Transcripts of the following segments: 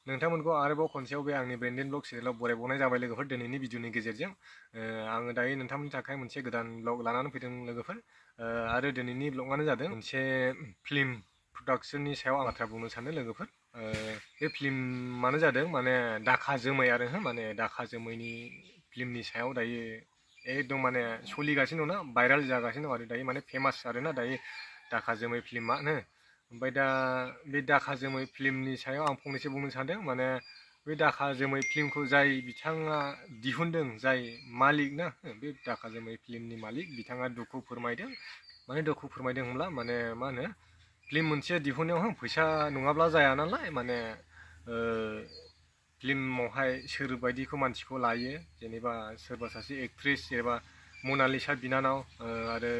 नोंथांमोनखौ आरोबाव खनसेयाव बे आंनि ब्रेन्डेन ब्लग सिरियेलाव बरायबावनाय जाबाय लोगोफोर दिनैनि भिडिअनि गेजेरजों आङो दायो नोंथांमोननि थाखाय मोनसे गोदान ब्लग लानानै फैदों लोगोफोर आरो दिनैनि ब्लगआनो जादों मोनसे फिल्म प्रडाक्शननि सायाव आं बाथ्रा बुंनो सानो लोगोफोर बे फिल्मानो जादों माने दाखा जोमै आरो माने दाखा जोमैनि फिल्मनि सायाव दायो एकदम माने सोलिगासिनो दं ना भाइराल जागासिनो दं आरो दायो माने फेमास आरोना दायो दाखा जोमै फिल्मा ओमफ्राय दा बे दाखा जोमै फिल्मनि सायाव आं फंनैसो बुंनो सानदों माने बे दाखा जोमै फिल्मखौ जाय बिथाङा दिहुनदों जाय मालिक ना बे दाखा जोमै फिल्मनि मालिक बिथाङा दुखु फोरमायदों माने दुखु फोरमायदों होनब्ला माने मा होनो फिल्म मोनसे दिहुननायाव फैसा नङाब्ला जाया नालाय माने फिल्मावहाय सोर बायदिखौ मानसिखौ लायो जेनेबा सोरबा सासे एक्ट्रेस जेनेबा मनालिसा बिनानाव आरो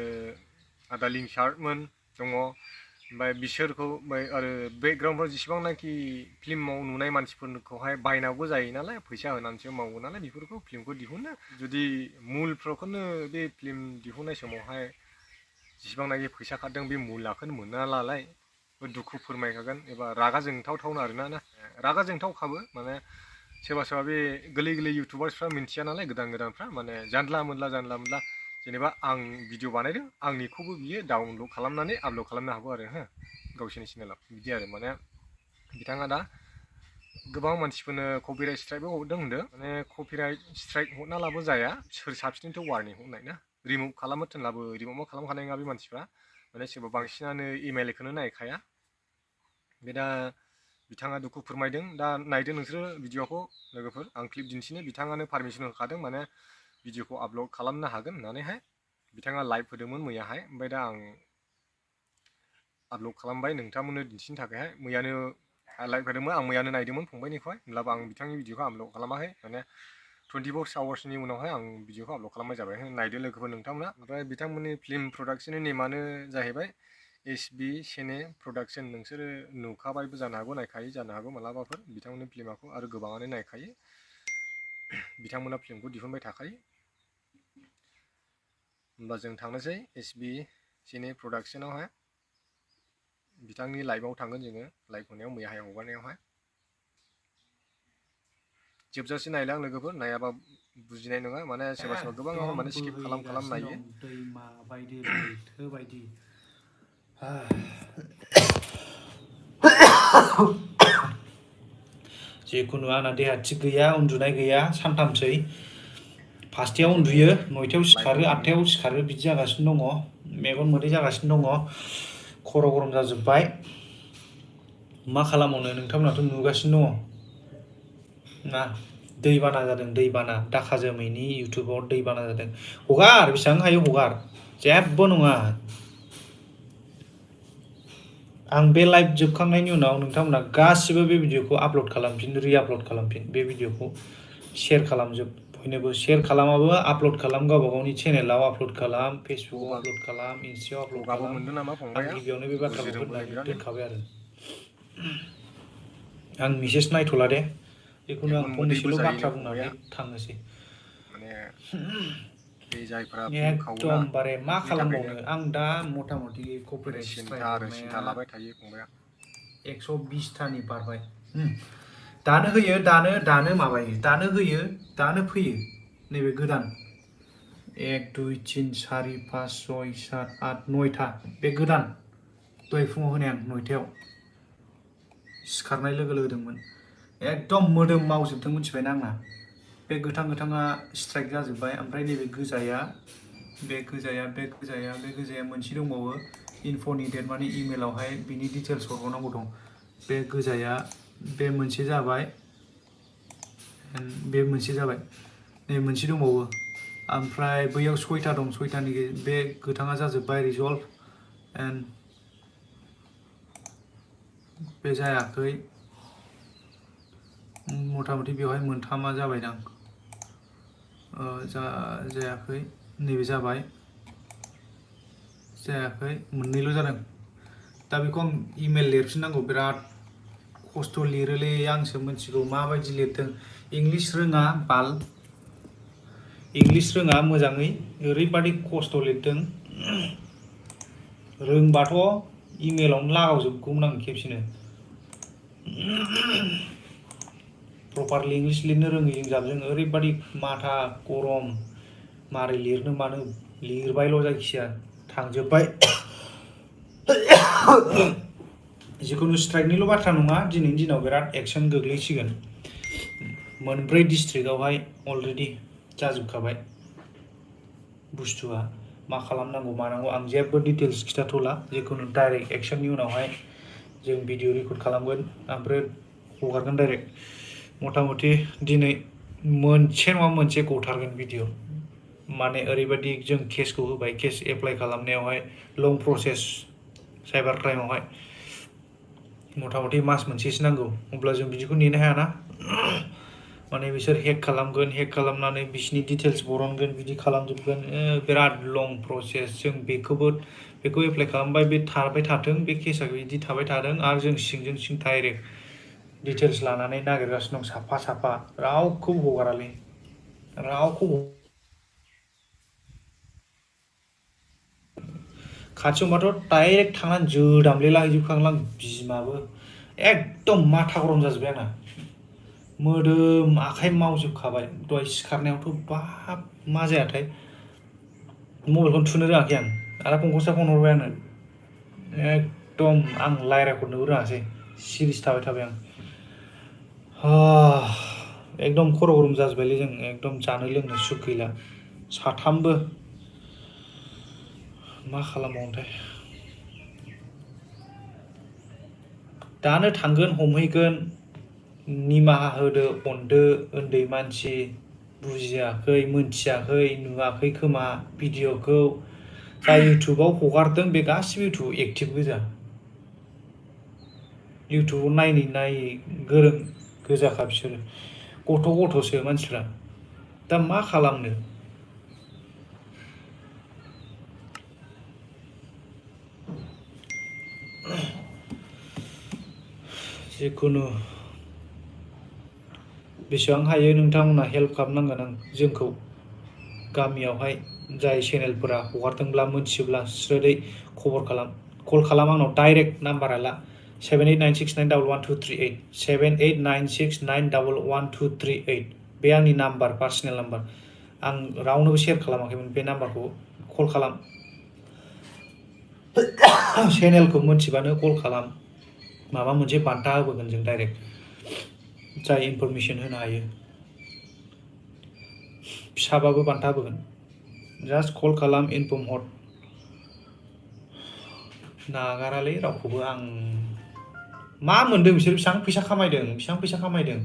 आदा लिंसारमोन दङ ओमफ्राय बिसोरखौ आरो बेकग्राउन्डफ्राव जेसेबांनाखि फिल्माव नुनाय मानसिफोरखौहाय बायनांगौ जायो नालाय फैसा होनानैसो मावो नालाय बेफोरखौ फिल्मखौ दिहुनो जुदि मुलफोरखौनो बे फिल्म दिहुननाय समावहाय जेसेबांनाखि फैसा खारदों बे मुलाखौनो मोना नालाय दुखु फोरमायखागोन एबा रागा जोंथावथावनो आरोना रागा जोंथावखाबो माने सोरबा सोरबा बे गोरलै गोरलै इउटुबार्सफ्रा मिन्थिया नालाय गोदान गोदानफ्रा माने जानला मोनला जेनेबा आं भिडिअ बानायदों आंनिखौबो बियो डाउनलड खालामनानै आपलड खालामनो हागौ आरो गावसोरनि चेनेलाव बिदि आरो माने बिथाङा दा गोबां मानसिफोरनो कपिराइट स्ट्राइकबो हरदों होनदों माने कपिराइट स्ट्राइक हरनालाबो जाया सोर साबसिनथ' वार्निं हरनाय ना रिमुभ खालामो थोनलाबो रिमुभ खालामखानाय नङा बे मानसिफ्रा माने सोरबा बांसिनानो इमेलखौनो नायखाया बे दा बिथाङा दुखु फोरमायदों दा नायदो नोंसोरो भिडिअखौ लोगोफोर आं क्लिप दिन्थिनो बिथाङानो पारमिसन होखादों माने भिडिअखौ आपलड खालामनो हागोन होननानैहाय बिथाङा लाइभ होदोंमोन मैयाहाय ओमफ्राय दा आं आपलड खालामबाय नोंथांमोननो दिन्थिनो थाखायहाय मैयानो लाइभ होदोंमोन आं मैयानो नायदोंमोन फंबायनिखौहाय होमब्लाबो आं बिथांनि भिडिअखौ आपलड खालामाखै माने 24 आवार्सनि उनावहाय आं भिडिअखौ आपलड खालामनाय जाबाय नायदो लोगोफोर नोंथांमोना ओमफ्राय बिथांमोननि फिल्म प्रडाक्शननि नेमानो जाहैबाय एसबि CINE प्रडाक्शन नोंसोरो नुखाबायबो जानो हागौ नायखायो जानो हागौ मालाबाफोर बिथांमोननि फिल्मखौ आरो गोबाङानो नायखायो बिथांमोना फिल्मखौ दिहुनबाय थाखायो होमबा जों थांनोसै एसबि CINE प्रडाक्शनावहाय बिथांनि लाइभआव थांगोन जोङो लाइभ होनायाव मैयाहाय हगारनायावहाय जोबजासे नायलां लोगोफोर नायाबा बुजिनाय नङा माने सोरबा सोरबा गोबाङानो माने स्किप खालाम नायो दैमा बायदि लैथो बायदि जिखुनु आंना देहा थिग गैया उन्दुनाय गैया सानथामसै फासथायाव उन्दुयो 9टायाव सिखारो 8टायाव सिखारो बिदि जागासिनो दङ मेगन मोदै जागासिनो दङ खर' गरम जाजोब्बाय मा खालामनो नोंथांमोनाथ' नुगासिनो दङ ना दैबाना जादों दैबाना दाखा जोमैनि इउटुबाव दैबाना जादों हगार बेसेबां हायो हगार जेबो नङा आं बे लाइभ जोबखांनायनि उनाव नोंथांमोना गासिबो बे भिडिअखौ आपलड खालामफिन रिआपलड खालामफिन बे भिडिअखौ शेयार खालामजोब बयनोबो शेयार खालामाबो आपलड खालाम गावबा गावनि चेनेलाव आपलड खालाम फेसबुकआव आपलड खालाम इन्स्टायाव आपलड खालाम आं गिबियावनो बे बाथ्राखौ होननानै दोनखाबाय आरो आं मेसेज नायथ'ला दे जिखुनु आं फंनैसोल' बाथ्रा बुंनानै थांनोसै एकदमबारे मा खालामबावनो आं दा मथा मथि कपिराइट स्ट्राइक हरनाया 120थानि बारबाय दानो होयो दानो माबायो दानो होयो दानो फैयो नैबे गोदान 1 2 3 4 5 6 7 8 9था बे गोदान दहाय फुङाव होनाय आं 9टायाव सिखारनाय लोगो होदोंमोन एकदम मोदोम मावजोबदों मिथिबायना आंना बे गोथाङा स्ट्राइक जाजोब्बाय ओमफ्राय नैबे गोजाया मोनसे दंबावो इनफ'नि डेट माने इमेलावहाय बिनि डिटेल्स हरबावनांगौ दं बे गोजाया बे मोनसे जाबाय नै मोनसे दंबावो ओमफ्राय बैयाव 6था दं 6थानि बे गोथाङा जाजोब्बाय रिजल्भ एन्ड बे जायाखै मथा मथि बेवहाय मोनथामा जाबायदां जायाखै नैबे जायाखै मोननैल' जादों दा बेखौ आं इमेल लिरफिननांगौ बिराद खस्थ' लिरोलै आंसो मिथिगौ माबायदि लिरदों इंलिश रोङा मोजाङै ओरैबादि खस्थ' लिरदों रोंबाथ' इमेलावनो लागावजोबगौमोन आं खेबसेनो प्रपारलि इंलिश लिरनो रोङै जाबजों ओरैबादि माथा गरम मारै लिरनो मानो लिरबायल' जायखिया थांजोब्बाय जिखुनु स्ट्राइकनिल' बाथ्रा नङा दिनैनि दिनाव बिराद एक्सन गोग्लैसिगोन मोनब्रै डिस्ट्रिक्टआवहाय अलरेडि जाजोबखाबाय बुस्थुआ मा खालामनांगौ मानांगौ आं जेबो डिटेल्स खिथाथ'ला जिखुनु डाइरेक्ट एक्सननि उनावहाय जों भिडिअ रेकर्ड खालामगोन ओमफ्राय हगारगोन डाइरेक्ट मथा मथि दिनै मोनसे नङा मोनसे गथारगोन भिडिअ माने ओरैबायदि जों केसखौ होबाय case apply खालामनायावहाय long process cyber क्राइमावहाय मथा मथि मास मोनसेसो नांगौ अब्ला जों बिदिखौ नेनो हायाना माने बिसोर हेक खालामगोन हेक खालामनानै बिसिनि डिटेल्स बरनगोन बिदि खालामजोबगोन बिराद लं प्रसेस जों बेखौ एप्लाइ खालामबाय बे थाबाय थाथों बे केसा बिदि थाबाय थादों आरो जों सिंजों सिं डाइरेक्ट डिटेल्स लानानै नागिरगासिनो दं साफा साफा रावखौबो हगारालै रावखौबो खाथियावबाथ' डाइरेक्ट थांनानै जोदामले लाहैजोबखागोन आं बिमाबो एकदम माथा गरम जाजोब्बाय आंना मोदोम आखाइ मावजोबखाबाय दहाय सिखारनायावथ' बाब मा जायाथाय मबाइलखौनो थुनो रोङाखै आं आरो फंखौसो फन हरबाय आंनो एकदम आं रायज्लायहरनोबो रोङासै सिरिस थाबाय आं एकदम खर' गरम जाजोब्बायलै जों एकदम जानो लोंनो सुख गैला साथामबो मा खालामबावनोथाय दानो थांगोन हमहैगोन निमाहा होदो अनदो उन्दै मानसि बुजियाखै मोनथियाखै नुवाखै खोमा भिडिअखौ जाय इउटुबाव हगारदों बे गासिबो इउटुबाव एक्टिभ गोजा इउटुबाव नायै गोरों गोजाखा बिसोरो गथ'सो मानसिफ्रा दा मा खालामनो जिखुनु बेसेबां हायो नोंथांमोना हेल्प खालामनांगोन आं जोंखौ गामियावहाय जाय चेनेलफोरा हगारदोंब्ला मोनथियोब्ला स्रोदै खबर खालाम कल खालाम आंनाव डाइरेक्ट नाम्बारा ला 7896911238 7896911238 बे आंनि नाम्बार पार्सनेल नाम्बार आं रावनोबो शेयार खालामाखैमोन बे नाम्बारखौ कल खालाम चेनेलखौ मोनथिबानो कल खालाम माबा मोनसे बान्था होबोगोन जों डाइरेक्ट जाय इनफरमेसन होनो हायो फिसाबाबो बान्था होबोगोन जास्ट कल खालाम इनफर्म हर नागारालै रावखौबो आं मा मोनदों बिसोर बेसेबां फैसा खामायदों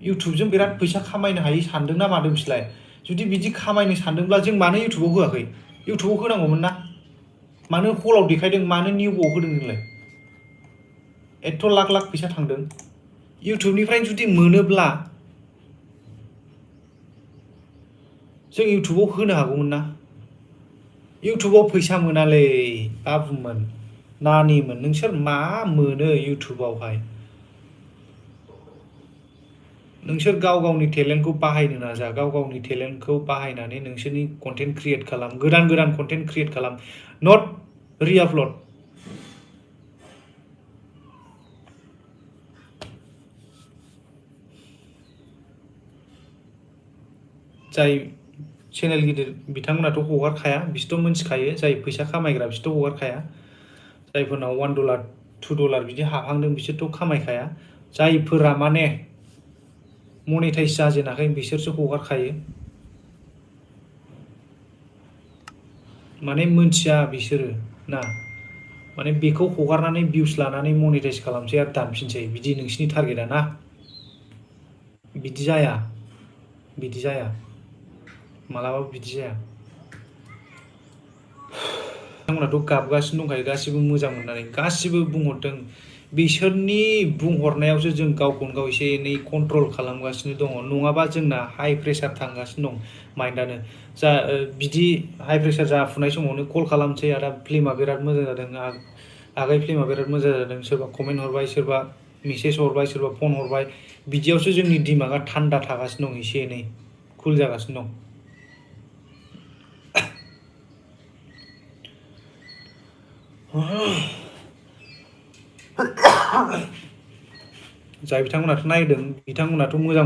इउटुबजों बिराद फैसा खामायनो हायो सानदों ना मादों बिसोरलाय जुदि बिदि खामायनो सानदोंब्ला जों मानो इउटुबाव होआखै इउटुबाव होनांगौमोन ना मानो हलाव देखायदों मानो निउआव होदों नोंलाय एथ' लाख लाख फैसा थांदों इउटुबनिफ्राय जुदि मोनोब्ला जों इउटुबाव होनो हागौमोन ना इउटुबाव फैसा मोनालै बाबुमोन नानिमोन नोंसोर मा मोनो इउटुबावहाय नोंसोर गाव गावनि टेलेन्टखौ बाहायनो नाजा गाव गावनि टेलेन्टखौ बाहायनानै नोंसोरनि कन्टेन्ट क्रिएट खालाम गोदान कन्टेन्ट क्रिएट खालाम नट रिआपलड जाय चेनेल गिदिर बिथांमोनाथ' हगारखाया बिसोरथ' मिथिखायो जाय फैसा खामायग्रा बिसोरथ' हगारखाया जायफोरनाव $1 $2 बिदि हाबहांदों बिसोरथ' खामायखाया जायफोरा माने मनिटाइज जाजेनाखै बिसोरसो हगारखायो माने मोनथिया बिसोरो ना माने बेखौ हगारनानै भिउस लानानै मनिटाइज खालामसै आरो दानफिनसै बिदि नोंसिनि टारगेटआ ना बिदि जाया मालाबाबो बिदि जाया बिथांमोनाथ' गाबगासिनो दंखायो गासिबो मोजां मोननानै गासिबो बुंहरदों बिसोरनि बुंहरनायावसो जों गावखौनो गाव एसे एनै कन्ट्रल खालामगासिनो दङ नङाबा जोंना हाइ प्रेसार थांगासिनो दं माइन्डआनो बिदि हाइ प्रेसार जाफुनाय समावनो कल खालामसै आरो फिल्मा बिराद मोजां जादों आगै फिल्मा बिराद मोजां जादों सोरबा कमेन्ट हरबाय सोरबा मेसेज हरबाय सोरबा फन हरबाय बिदियावसो जोंनि दिमागा थान्दा थागासिनो दं एसे एनै कुल जागासिनो दं जाय बिथांमोनाथ' नायदों बिथांमोनाथ' मोजां